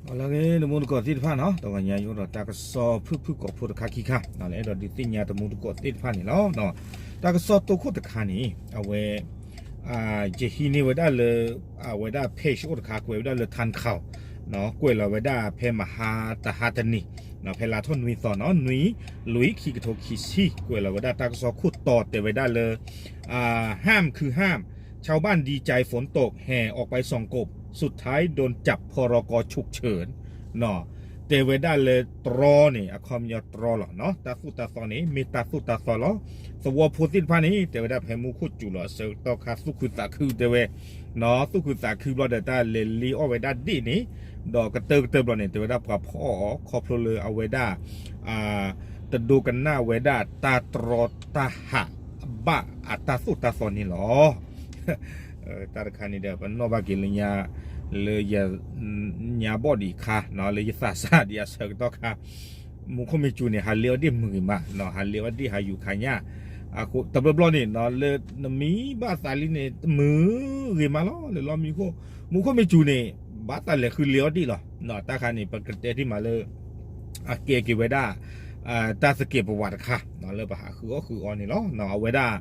လၢအဂ့ၤ တမူတကိးသ့ၣ်တဖၣ်နီၤ, တဂီၤညါယအိၣ်ဒီးတၢ်ကစီၣ်ဖုၣ်ဖုၣ်ကိာ်ဖိတခါခံခါ လၢအဲၣ်ဒိးဒုးသ့ၣ်ညါတမူတကိးသ့ၣ်တဖၣ်န့ၣ်လီၤ. တၢ်ကစီၣ်တိခိၣ်တခါန့ၣ် အဝဲ ယဟံးန့ၢ်ဝဲဒၣ်လၢ အဝဲဒၣ် page အိၣ်တခါ ကွဲးဝဲဒၣ်လၢ Tan Khaw ကွဲးလီၤဝဲဒၣ်ဖဲမဟါတဟါတနံၤ ဖဲလါထီၣ်နွံသီနီၤ နွံ လွံၢ် ခံကထိခံဆံ ကွဲးလီၤဝဲဒၣ်တၢ်ကစီၣ်ခိၣ်တီတဲဝဲဒၣ်လၢ ห้ามคือห้าม ชาวบ้านดีใจฝนตกแห่ออกไปส่องกบ สุดท้ายโดนจับ พ.รก.ฉุกเฉิน တဲဝဲဒၣ်လၢတြီန့ၣ် အခီပညီတြီလီၤ. တၢ်သိၣ်တၢ်သီန့ၣ် မ့ၢ်တၢ်သိၣ်တၢ်သီလီၤ. သဝီဖိသ့ၣ်တဖၣ်န့ၣ် တဲဝဲဒၣ်ဖဲမူခိၣ်စူၤလီၤအဆၢကတီၢ်ခါ သူၣ်ခုသးခုတဲဝဲ သူၣ်ခုသးခုဘျီဒီး တၢ်လဲၤလ့အီၣ်ဝဲဒၣ်ဒ့ၣ်န့ၣ် ဒီးကတၢၢ်ကတၢၢ်ဘျီန့ၣ် တဲဝဲဒၣ်ပှၤဖီၣ်အီၤခီဖျိလၢအဝဲဒၣ် တဒိကနၣ်ဝဲဒၣ်တၢ်တြီတၢ်ဟးဘၣ်အတၢ်သိၣ်တၢ်သီန့ၣ်လီၤ. တၢ်တခါန့ၣ်ဒီး ပနီၣ်ဘၣ်က့ၤလၢညါ လၢယ ညါဘီၣ်ဒံးခါ လၢယသးစၢ်ဒံးအဆၢကတီၢ်ခါ မူခိၣ်မ့ၢ်စူၤန့ၣ် ဟးလ့အီၣ်ဒ့ၣ်မုာ်ဂ့ၤမး ဟးလ့အီၣ်ဒ့ၣ်ဟးယူၤခါညၣ် အဃိတဘျီဘျီန့ၣ် လၢနမံဘၣ်သးလံန့ၣ် မုာ်ဂ့ၤမးလီၤ လၢလီၢ်မံခိၣ် မူခိၣ်မ့ၢ်စူၤန့ၣ် ဘၣ်သးလဲၤဃုလ့အီၣ်ဒ့ၣ်လီၤ. တၢ်ခါန့ၣ် ပကတဲတ့ၢ်မးလၢ အကဲက့ၤဝဲဒၣ် တၢ်သကဲးပဝးတခါ လၢပဟးဃုအီၣ်ဃုအီန့ၣ်လီၤ. အဝဲဒၣ်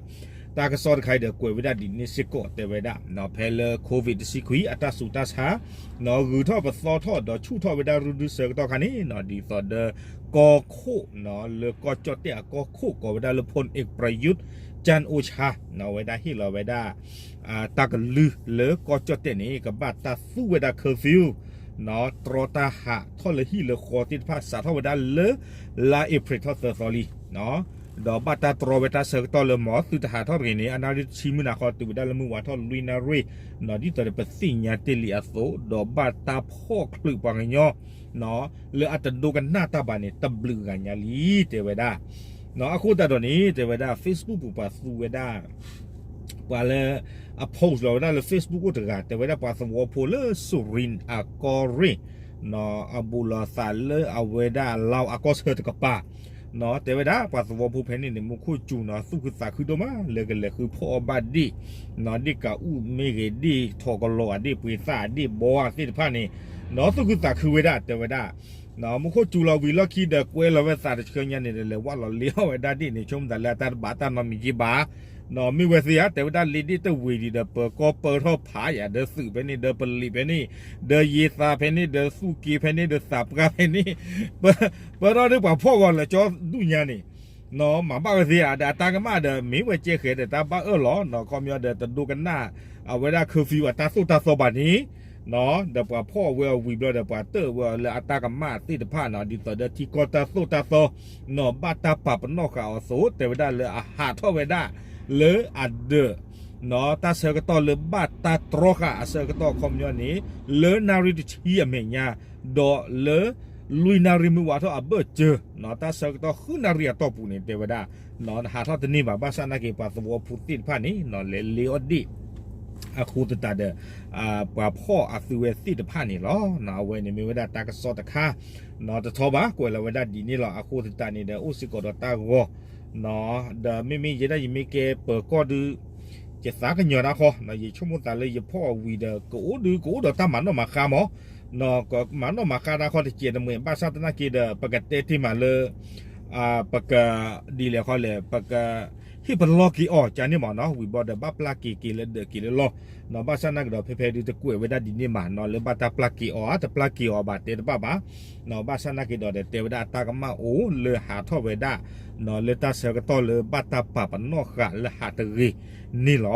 တၢ်ကစီၣ်တခါအံၤဒီးကွဲးဝဲဒၣ်ဒ်န့ၣ်စ့ၢ်ကီး တဲဝဲဒၣ် ဖဲလၢ COVID တဆံခွံ အတၢ်ဆူးတၢ်ဆါ ဂုၤထီၣ်ပသီထီၣ်ဒီးဆူၣ်ထီၣ်ဝဲဒၣ်ရုဒုဆၢကတီၢ်ခါန့ၣ် ဒ်သိးဒီး ကီၢ်ခိၣ် လၢကီၢ်ကၠီၣ်တဲၣ်အကီၢ်ခိၣ်ကိးဝဲဒၣ်လၢ ဖူၣ်အ့းပြယူး ကၠၣ်အိၣ်ဆါ အဝဲဒၣ်ဟ့ၣ်လီၤဝဲဒၣ် တၢ်ကလုၢ်လၢကီၢ်ကၠီၣ်တဲၣ်န့ၣ် ကဘၣ်တၢ်သူဝဲဒၣ် curfew တြီတၢ်ဟးထီၣ်လၢဟံၣ်လၢဃီသ့ၣ်တဖၣ် စးထီၣ်ဝဲဒၣ်လၢ လါအ့ဖြ့ၣ်ထီၣ်သၢသီလံ ဒီးဘၣ်တၢ်တြီဝဲတၢ်ဆၢကတီၢ်လၢ မ်သုတဟးထီၣ်တဂ့ၤန့ၣ် အနၣ်ရံၣ်တဆံမုၢ်နၤဃီ တုၤဝဲဒၣ်လၢမုၢ်ဝါထီၣ်လွံၢ်နၣ်ရံၣ် ဒ်သိးဒီးပသ့ၣ်ညါတ့ၢ်လံအသိး ဒီးဘၣ်တၢ်ဖီၣ်ချုးပှၤကညီ လၢအတဒိကနၣ်တၢ်ဘၣ်န့ၣ် တဘျုးဂၤညါလံ တဲဝဲဒၣ်. အဃိသတးဒီးန့ၣ် တဲဝဲဒၣ် Facebook ပူၤပှၤသူဝဲဒၣ် ပှၤလၢ အ post လီၤဝဲဒၣ်လၢ Facebook အိၣ်တဂၤ တဲဝဲဒၣ်ပှၤသဝီဖိလၢ Surin အကီၢ်ရ့ၣ် အဘူးလီၤသးလၢအဝဲဒၣ် လီၤအကီၢ်ဆၢတကပၤ တဲဝဲဒၣ်ပှၤသဝီဖိဖဲန့ၣ်န့ၣ် မူခိၣ်စူၤနီၤ သူၣ်ခုသးခုဒိၣ်မး လၢကလဲၤဃုဖီၣ်အီၣ်ဘၣ်ဒ့ၣ် ဒ့ၣ်ကးအူၣ်မ့ၢ်ဂ့ၤ ဒ့ၣ်ထီၣ်ကလီၤ အဒ့ၣ်ပှ့ၤသၣ် အဒ့ၣ်ဘီသ့ၣ်တဖၣ်န့ၣ် နီၤသူၣ်ခုသးခုဝဲဒၣ် တဲဝဲဒၣ် မူခိၣ်စူၤလီၤဝံၤလီၢ်ခံဒီး ကွဲလီၤဝဲသးတဆှၢညါန့ၣ်ဒီး လဲၤဝးလီၤလ့အီၣ်ဝဲဒၣ်ဒ့ၣ်န့ၣ် ဆိကမိၣ်သးလၢအတၢ်တဘၣ်တၢ်နီတမံၤက့ဘၣ် မ့ၢ်ဝဲသ့ဧါ တဲဝဲဒၣ်လ့ဒ့ၣ်တဝ့ၤဒံးဒီး ပၢၤကီၢ်ပၢထီၣ်ဖးယၤ ဒီးသုးဖဲန့ၣ် ဒီးပလံးဖဲန့ၣ် ဒီးယ့သးဖဲန့ၣ် ဒီးသူၣ်က့ဖဲန့ၣ် ဒီးသးပှၢ်ဖဲန့ၣ် ပၢထီၣ်ဒ်ပှၤဖီၣ်ဂီၤလၢာ်ကၠီဒူၣ်ညါန့ၣ် မၤဘၣ်ဝဲသ့ဧါ ဒီးအတၢ်ကမၣ်ဒီး မ့ၢ်ဝဲကဲဃဲၤဒီးတၢ်ဘၣ်အၢၣ်လီၤ ခီပညီဒီးတဒိကနၣ် အဝဲဒၣ် curfew အတၢ်သိၣ်တၢ်သီဘၣ်န့ၣ် ဒီးပှၤဖီၣ်ဝဲအဝံၤဘျီဒီး ပှၤတၢၣ်ဝဲအီၤလၢအတၢ်ကမၣ်သ့ၣ်တဖၣ်နီၤ ဒ်သိးဒီးထံကီၢ်တၢ်သိၣ်တၢ်သီ နီၤဘၣ်တၢ်ပာ်ပနီၣ်ဃာ်အီၤအသိး တဲဝဲဒၣ်လၢအဟးထီၣ်ဝဲဒၣ် လၢအဒၢး တၢ်ဆၢကတီၢ်လၢဘၣ်တၢ်တြီဃာ်အဆၢကတီၢ်ခီပညီန့ၣ် လၢနၣ်ရံၣ်တဆံအမဲာ်ညါ ဒီးလၢ လွံၢ်နၣ်ရံၣ်မုၢ်ဝါထီၣ်အဘၢၣ်စၢၤ တၢ်ဆၢကတီၢ်ဃုနၣ်ရံၣ်အတီၢ်ပူၤန့ၣ် တဲဝဲဒၣ် ဟးထီၣ်တန့ၢ်ဘၣ် ဘၣ်ဆၣ်နာ်က့ ပှၤသဝီဖိသ့ၣ်တဖၣ်န့ၣ် လဲၤလ့အီၣ်ဒ့ၣ် အဃိသတးဒီး ပှၤဖီၣ်အသုဝဲသ့ၣ်တဖၣ်န့ၣ်လီၤ. အဝဲန့ၣ်မ့ၢ်ဝဲဒၣ်တၢ်ကစီၣ်တခါ တထီဘၣ် ကွဲးလီၤဝဲဒၣ်ဒ်န့ၣ်လီၤ. အဃိသတးန့ၣ်ဒီး အိၣ်စ့ၢ်ကီးဒီးတၢ်ဂီၤ ဒီးမ့မ့ၢ်ယဲဒၣ်ယမ့ၢ်ကဲပၢၤကီၢ်ဒုး ယသးကညီၤတၢ်ဃီ ယဆိကမိၣ်သးလၢယဖီၣ်အဝံၤဒီး ကအိၣ်ဒုးကအိၣ်ဒီးတၢ်မၤနီၣ်မၤဃါမး မၤနီၣ်မၤဃါတၢ်ဃီတစဲးတမှဲၤ ဘၣ်ဆၣ်သနာ်က့ဒီး ပကတဲတ့ၢ်မးလၢ ပက ဒ်လဲၣ်ဃီလဲၣ် ပက ဟ့ၣ်ပလီၢ်က့ၤအီၤ ကန့ၣ်မးနီၤ ဝံၤဘျီဒီး ဘၣ်ပျၢ်က့ၤက့ၤလၢဒၢးက့ၤလၢလီၢ် ဘၣ်ဆၣ်သနာ်က့ဒီး ဖဲဖဲဒုးတကွဲးဝဲဒၣ်ဒ်န့ၣ်မးနီၤ လၢဘၣ်တၢ်ပျၢ်က့ၤအီၤဧါ တပျၢ်က့ၤအီၤဘၣ်တဲတဘၣ်ဘၣ် ဘၣ်ဆၣ်သနာ်က့ဒီး တဲဝဲဒၣ်အတၢ်ကမၣ်အိၣ်လၢဟးထီၣ်ဝဲဒၣ် လၢတၢ်ဆၢကတီၢ်လၢဘၣ်တၢ်ပာ်ပနီၣ်ဃာ်လၢဟးတဂ့ၤန့ၣ်လီၤ.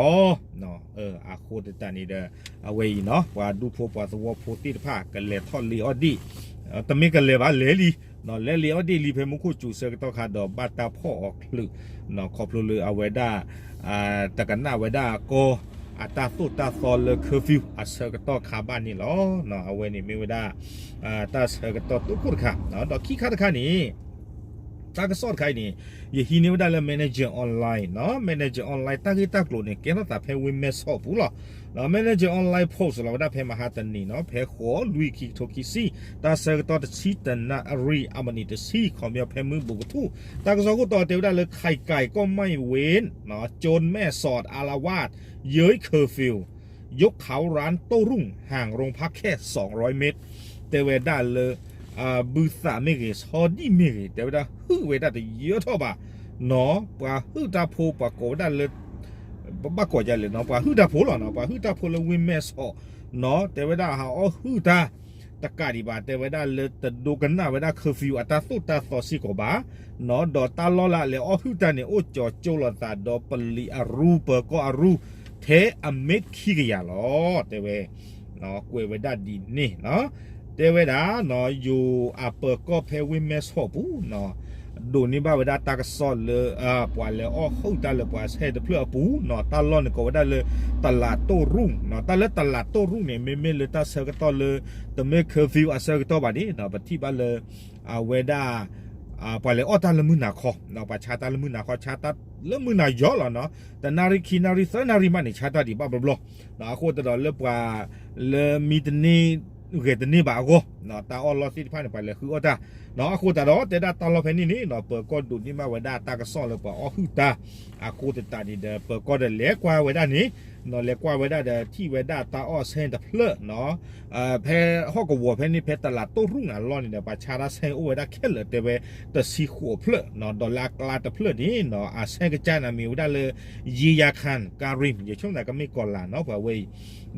အဃိသတးန့ၣ်ဒီး အဝဲအံၤနီၤ ပှၤဒူဖိပှၤသဝီဖိသ့ၣ်တဖၣ် ကလဲၤထီၣ်လ့အီၣ်ဒ့ၣ် တမ့ၢ်ကလဲၤဘၣ်လဲၤလံ လဲၤလ့အီၣ်ဒ့ၣ်လံဖဲမူခိၣ်စူၤဆၢကတီၢ်ခါဒီး ဘၣ်တၢ်ဖီၣ်အီၤချုး ခီဖျိလၢအဝဲဒၣ် တကနၣ်ဝဲဒၣ်ကီၢ် အတၢ်သိၣ်တၢ်သီလၢ curfew အဆၢကတီၢ်ခါဘၣ်န့ၣ်လီၤ. အဝဲန့ၣ်မ့ၢ်ဝဲဒၣ် တၢ်ဆၢကတီၢ်တိခိၣ်တခါ ဒီးခံခါတခါန့ၣ် တၢ်ကစီၣ်တခါအံၤန့ၣ် ယဟံးန့ၢ်ဝဲဒၣ်လၢ Manager Online နီၤ Manager Online တၢ်ဂ့ၢ်တၢ်ကျိၤန့ၣ် ကဲထီၣ်သးဖဲဝ့ၢ်မဲၢ်ဆီးပူၤလီၤ. Manager Online post လီၤဝဲဒၣ်ဖဲမဟါတနံၤနီၤ ဖဲဃိးလွံၢ်ခံကထိခံဆံ တၢ်ဆၢကတီၢ်တဆံတနၣ်ရံၣ်အမံးနံးတဆံ ခီပညီဖဲမုၢ်ဘူးကထူၣ် တၢ်ကစီၣ်ခိၣ်တီတဲဝဲဒၣ်လၢ ไข่ไก่ก็ไม่เว้น โจรแม่สอดอาละวาด เย้ยเคอร์ฟิว ยกเขาร้านโต้รุ่งห่างโรงพักแค่สองร้อยเมตร တဲဝဲဒၣ်လၢ ဘုသးမ့ၢ်ဂ့ၤ ဆီဒံၣ်မ့ၢ်ဂ့ၤ တဲဝဲဒၣ်ဟုၣ်ဝဲဒၣ်တယၢထီၣ်ဘၣ်နီၤ. ပှၤဟုၣ်တၢ်ဖိ ပှၤကိးဝဲဒၣ်လၢ ပဘၣ်ကိးဒ်လဲၣ်နီၤ ပှၤဟုၣ်တၢ်ဖိလီၤနီၤ. ပှၤဟုၣ်တၢ်ဖိလၢဝ့ၢ်မဲၢ်ဆီးနီၤ တဲဝဲဒၣ်ဟးအီၣ်ဟုၣ်တၢ် တကးဒံးဘၣ် တဲဝဲဒၣ်လၢတဒိကနၣ်ဝဲဒၣ် curfew အတၢ်သိၣ်တၢ်သီစ့ၢ်ကီးဘၣ် ဒီးတၢ်လီၢ်လၢအလဲၤအီၣ်ဟုၣ်တၢ်န့ၣ် အိၣ်ကၠီၤကၠိလိာ်သးဒီးပလံးအရူ ပၢၤကီၢ်အရူ ထဲအမ့ၢ်ခံကယၤလီၤ တဲဝဲ ကွဲးဝဲဒၣ်ဒ်န့ၣ်နီၤ. တဲဝဲဒၣ်နီၤ ယိၤအပၢၤကီၢ်ဖဲဝ့ၢ်မဲၢ်ဆီးပူၤနီၤ ဒိးန့ၢ်ဘၣ်ဝဲဒၣ်တၢ်ကစီၣ်လၢ ပှၤလဲၤအီၣ်ဟုၣ်တၢ်လၢပှၤဆဲတဖျၢၣ်အပူၤနီၤ. တၢ်လီၢ်န့ၣ်ကိးဝဲဒၣ်လၢ တလးတိၢ်ရူၣ်နီၤ. တၢ်လၢတလးတိၢ်ရူၣ်န့ၣ် မ့မ့ၢ်လၢတၢ်ဆၢကတီၢ်လၢ တမ့ၢ် curfew အဆၢကတီၢ်ဘၣ်န့ၣ်နီၤ ပထံၣ်ဘၣ်လၢ အဝဲဒၣ် ပှၤလဲၤအီၣ်တၢ်လၢမုၢ်နၤခီနီၤ ပှၤဆါတၢ်လၢမုၢ်နၤခီ ဆါတၢ်လၢမုၢ်နၤယီၤလီၤနီၤ. တနၣ်ရံၣ် ခံနၣ်ရံၣ် သၢနၣ်ရံၣ်မးန့ၣ် ဆါတၢ်ဒံးဘၣ်ဘျီဘျီနီၤ. အဃိသတးဒီးလၢပှၤ လၢမံတန့ၢ် ဂဲၤတန့ၢ်ဘၣ်အဂီၢ်နီၤ တၢ်အီၣ်လီၢ်သ့ၣ်တဖၣ်န့ၣ် ပှၤလဲၤဃုအီၣ်တၢ်နီၤ. အဃိသတးဒီး တဲဒၣ်တၢ်လီၢ်ဖဲန့ၣ်န့ၣ်နီၤ ပၢၤကီၢ်ဒိးန့ၢ်ဘၣ်ဝဲဒၣ်တၢ်ကစီၣ်လၢပှၤအီၣ်ဟုၣ်တၢ် အဃိသတးန့ၣ်ဒီး ပၢၤကီၢ်ဒီးလဲၤကွၢ်ဝဲဒၣ်န့ၣ်နီၤ လဲၤကွၢ်ဝဲဒၣ်ဒီးထံၣ်ဝဲဒၣ်တၢ်အီၣ်ဆဲတဖျၢၣ်နီၤ ဖဲဟီၣ်ကဝီၤဖဲန့ၣ် ဖဲတလးတိၢ်ရူၣ်န့ၣ်အလီၢ်န့ၣ်ဒီး ပှၤဆါတၢ်ဆဲအိၣ်ဝဲဒၣ်ခဲလၢာ် တဲဝဲ တဆံဃိးဖျၢၣ်နီၤ. ဒီးလၢအကျါတဖျၢၣ်န့ၣ်နီၤ အဆဲကစၢ်န့ၣ်မ့ၢ်ဝဲဒၣ်လၢ ယ့ယါခၣ် ကၤရံၣ် ယဆိကမိၣ်သးကမ့ၢ်ကီၤလၤနီၤ ပှၤဝဲအံၤ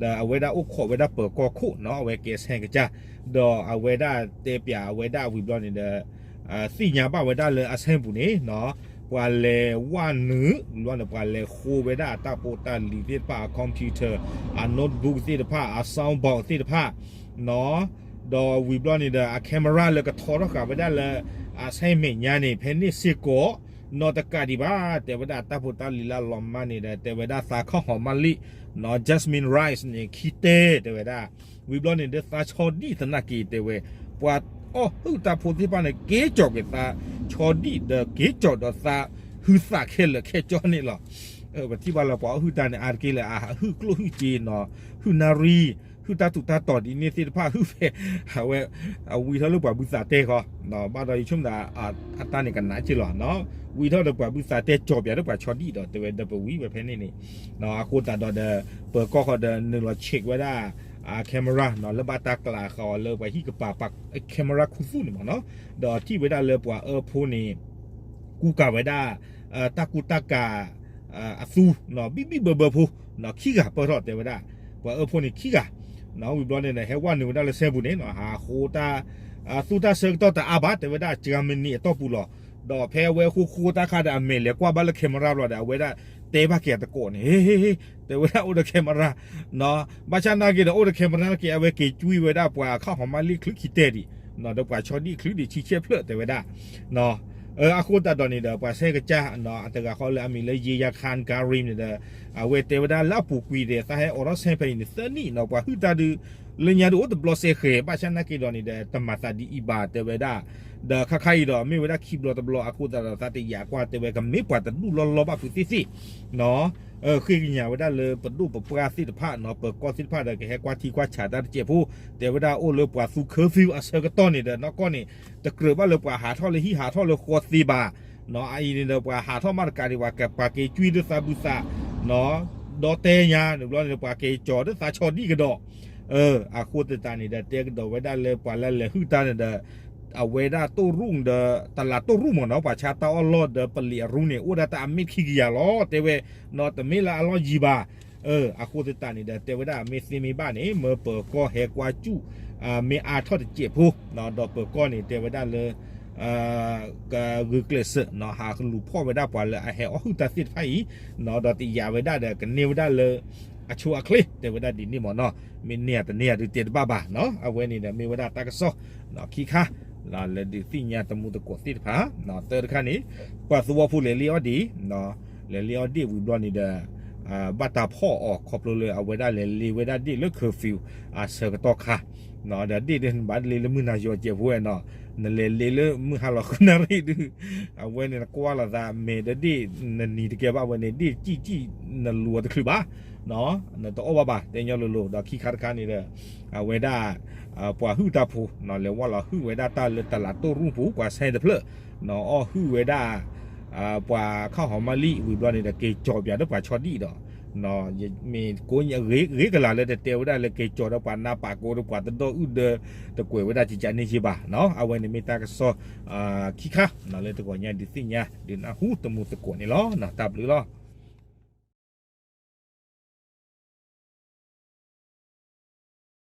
ဒီးအဝဲဒၣ်အိၣ်ခိးဝဲဒၣ်ပၢၤကီၢ်ခိၣ်နီၤ အဝဲကဲဆဲကစၢ် ဒီးအဝဲဒၣ်တဲပၠးအဝဲဒၣ်ဝံၤဘျီန့ၣ်ဒီး သ့ၣ်ညါဘၣ်ဝဲဒၣ်လၢအဆဲပူၤန့ၣ်နီၤ ပှၤလဲၤဝဲနုာ် ဝံၤဘျီန့ၣ် ပှၤလဲၤဃိဝဲဒၣ်အတၢ်ဖိတၢ်လံၤသ့ၣ်တဖၣ် အ computer အ notebook သ့ၣ်တဖၣ်နီၤ ဒီးဝံၤဘျီန့ၣ်ဒီး အ camera လၢကထီထီၣ်ဃာ်ဝဲဒၣ်လၢ အဆဲမဲာ်ညါန့ၣ် ဖဲန့ၣ်စ့ၢ်ကီးနီၤ တကးဒံးဘၣ် တဲဝဲဒၣ်တၢ်ဖိတၢ်လံၤလၢအလီၤမၢ်န့ၣ်ဒီး တဲဝဲဒၣ်သးခီၣ်ဟီၣ်မၢ်လံနီၤ Jasmine Rice န့ၣ် ခံတဲ တဲဝဲဒၣ် ဝံၤဘျီန့ၣ်ဒီး သးဆီဒံၣ်သနာ်က့ တဲဝဲ ပှၤအီၣ်ဟုၣ်တၢ်ဖိသ့ၣ်တဖၣ်န့ၣ် က့ၤကၠီၣ်က့ၤသးဆီဒံၣ်ဒီး က့ၤကၠီၣ်ဒီးသးဟုသးခဲလၢာ်ခဲကၠီန့ၣ်လီၤ. ပထံၣ်ဘၣ်လၢပှၤအီၣ်ဟုၣ်တၢ်န့ၣ် အါတက့ၢ်လၢအဟုၣ်ကျိၣ်ဟုၣ်စ့နီၤ ဟုၣ်နၣ်ရံၣ် ဟုၣ်တၢ်ထူးတၢ်တီၤဒ်န့ၣ်သ့ၣ်တဖၣ် ဟုၣ်ဖဲ အဝဲ အဝံထီၣ်လၢပှၤဘုသးတဲဃီ ဘၣ်ဒီးယဆိကမိၣ်သး အတၢ်န့ၣ်ကနးက့ၢ်လီၤနီၤ ဝံထီၣ်ဒီးပှၤဘုသးတဲကၠီၣ်ပၠးဒီးပှၤဆီဒံၣ်ဒီး တဲဝဲဒီးပဝံဝဲဖဲန့ၣ်န့ၣ် အဃိသတးဒီးဒီး ပၢၤကီၢ်ဃီဒီးနုာ်လီၤ check ဝဲဒၣ် camera နီၤ လၢဘၣ်တၢ်ကျးဃီၤလၢပှၤဟံၣ်ကပၤ camera ခူသူၣ်န့ၣ်မ့ၢ်နီၤ ဒီးထံၣ်ဝဲဒၣ်လၢပှၤအၢဖိန့ၣ် ကူကၤဝဲဒၣ် တၢ်ကူတၢ်ကၤ အသူ ဘံၣ်ဘံၣ်ဘၢဘၢဖိ ခံဂၤပၢၢ်ထီၣ်တဲဝဲဒၣ် ပှၤအၢဖိန့ၣ်ခံဂၤ ဝံၤဘျီန့ၣ်ဒီး ဟဲဝဲနုာ်ဝဲဒၣ်လၢဆဲပူၤန့ၣ်နီၤ ဟးဃိတၢ် သူတၢ်ဆၢကတီၢ်တအါဘၣ် တဲဝဲဒၣ် ကၢမနံၤအတီၢ်ပူၤလီၤ. ဒီးဖဲအဝဲဃိဃိတၢ်ခါဒီး အမဲာ်လဲၤကွၢ်ဘၣ်လၢ camera ဘျီဒီး အဝဲဒၣ်တဲဘၣ်က့ၤအသကိးန့ၣ် ဟ့ ဟ့ ဟ့ တဲဝဲဒၣ်အိၣ်ဒီး camera နီၤ ဘၣ်ဆၣ်နာ်က့ဒီး အိၣ်ဒီး camera နာ်က့ အဝဲက့ၤကွံာ်ဝဲဒၣ်ပှၤခီၣ်ဟီၣ်မၢ်လံၣ်ချုးခံတဲဒံး ဒီးပှၤဆီဒံၣ်ချုးဒံးဆံဆဲဖျၢၣ်တဲဝဲဒၣ် အဃိသတးဒီးန့ၣ်ဒီး ပှၤဆဲကစၢ် အတဂၤဃီလၢအမံၤလၢ ယ့ယါခၣ် ကၤရံၣ်န့ၣ်ဒီး အဝဲတဲဝဲဒၣ်လၢအပူၤကွံာ်ဒီး သးဟဲအိးထီၣ်ဆဲဖဲအံၤန့ၣ် သၢနံၣ်နီၤ ပှၤဟုၣ်တၢ်ဒုး လၢညါဒုးအိၣ်တဘျီစဲဃဲၤ ဘၣ်ဆၣ်နာ်က့ဒီးန့ၣ်ဒီး တမၤသးဒ်အံၤဘၣ်တဲဝဲဒၣ် ဒီးခါခါအံၤဒီး မ့ၢ်ဝဲဒၣ်ခံဘျီတဘျီ အဃိသတးဒီး သးတယာ်ကွၢ်တဲဝဲ ကမ့ၢ်ပှၤတဒူၣ်လီၢ်လီၢ်ဘၣ်ဖုးသ့ၣ်သ့ၣ်နီၤ ဃ့ကညးဝဲဒၣ်လၢပဒိၣ်ပပှၢ်သ့ၣ်တဖၣ်နီၤ ပၢၤကီၢ်သ့ၣ်တဖၣ်ဒီး ကဟဲကွၢ်ထံကွၢ်ဆးတၢ်တစဲးဖိ တဲဝဲဒၣ်အိၣ်လၢပှၤသူ curfew အဆၢကတီၢ်န့ၣ်ဒီး နီၢ်ကီၢ်န့ၣ် တကြၢးဘၣ်လၢပှၤဟးထီၣ်လၢဟံၣ်ဟးထီၣ်လၢဃီသ့ဘၣ်နီၤ အအံၤန့ၣ်ဒီး ပှၤဟးထီၣ်မးတကးဒံး ပှၤက့ၤကွံာ်ဒုးသးဘုသးနီၤ ဒီတဲညါန့ၣ်ဘျီန့ၣ် ပှၤက့ၤကၠီၤဒုးသးဆီဒံၣ်ကဒီး အဃိသတးန့ၣ်ဒီး တဲကဒီးဝဲဒၣ်လၢပှၤလၢလဲၤဟုၣ်တၢ်န့ၣ်ဒီး အဝဲဒၣ်တိၢ်ရူၣ်ဒီး တလးတိၢ်ရူၣ်မ့ၢ်နီၤ ပှၤဆါတၢ်အီၣ်လီၢ်ဒီးပလံးအရူန့ၣ် အိၣ်ဒၣ်တၢ်အမ့ၢ်ခံကယၤလီၤ တဲဝဲနီၤ တမ့ၢ်လၢအလီၢ်ယံၤဘၣ် အဃိသတးန့ၣ်ဒီး တဲဝဲဒၣ်မ့ၢ်သ့မ့ၢ်ဘၣ်န့ၣ် မၢပၢၤကီၢ်ဟဲကွၢ်စူၣ် မ့ၢ်အါထီၣ်တစဲးဖိ ဒီးပၢၤကီၢ်န့ၣ် တဲဝဲဒၣ်လၢ ကဂုာ်ကျဲးစၢးနီၤ ဟးလူၤဖီၣ်ဝဲဒၣ်ပှၤလၢအဟဲအီၣ်ဟုၣ်တၢ်သ့ၣ်တဖၣ်အံၤနီၤ ဒီးတယာ်ဝဲဒၣ်ဒီး ကန့ၢ်ဝဲဒၣ်လၢ အဆိအချ့ တဲဝဲဒၣ်ဒ်န့ၣ်မ့ၢ်နီၤ မ့ၢ်န့ၢ်ဧါတန့ၢ်ဧါဒုးတဲတဘၣ်ဘၣ်နီၤ အဝဲန့ၣ်ဒီးမ့ၢ်ဝဲဒၣ်တၢ်ကစီၣ် ခံခါ လၢဒုးသ့ၣ်ညါတမူသကိးသ့ၣ်တဖၣ် သၢတခါန့ၣ် ပှၤသဝီဖိလဲၤလ့အီၣ်ဒ့ၣ် လဲၤလ့အီၣ်ဒ့ၣ်ဝံၤဘျီန့ၣ်ဒီး ဘၣ်တၢ်ဖီၣ်အီၤခီဖျိလၢအဝဲဒၣ်လဲၤလ့ဝဲဒၣ်ဒ့ၣ်လၢ curfew အဆၢကတီၢ်ခါ ဒီးဒ့ၣ်ဒ်နဘၣ်လ့လၢမုၢ်နၤယီၤစဲးဖိဝဲနီၤ နလဲၤလ့လၢမုၢ်ဟါလီၤဃုနၣ်ရံၣ်ဒုး အဝဲန့ၣ်နကွၢ်လိာ်သးမဲာ်ဒီးဒ့ၣ်နနံၤတကဲဘၣ်ဝဲန့ၣ် ဒ့ၣ်ကံၣ်ကံၣ်နလူၤအီၤတချုးဘၣ် နတအီၣ်ဘၣ်ဘၣ် တဲညီလိၤလိၤ ဒီးခံခါတခါန့ၣ်ဒီး အဝဲဒၣ် ပှၤဟုၣ်တၢ်ဖိ လဲၤဝဲလီၤဟုၣ်ဝဲဒၣ်တၢ်လၢတလးတိၢ်ရူၣ်ပူၤ ပှၤဆဲတဖျၢၣ် အီၣ်ဟုၣ်ဝဲဒၣ် ပှၤခီၣ်ဟီၣ်မၢ်လံၣ် ဝံၤဘျီန့ၣ်ဒီး က့ၤကၠီၤပၠးဒီးပှၤဆီဒံၣ်ဒီး ယမ့ၢ်ကိးဂ့ၤကလာ်လၢတတဲဝဲဒၣ်လၢက့ၤကၠီၤဒီးပှၤနါပာ်ကိးဒီးပှၤတဒီအုၣ်ဒီး တကွဲးဝဲဒၣ်ကကန့ၢ်က့ဘၣ်နီၤ. အဝဲန့ၣ်မ့ၢ်တၢ်ကစီၣ် ခံခါလၢတဂီၤညါဒုးသ့ၣ်ညါဒုးနၢ်ဟူတမူသကိးန့ၣ်လီၤ. တၢ်ဘျုးလီၤ.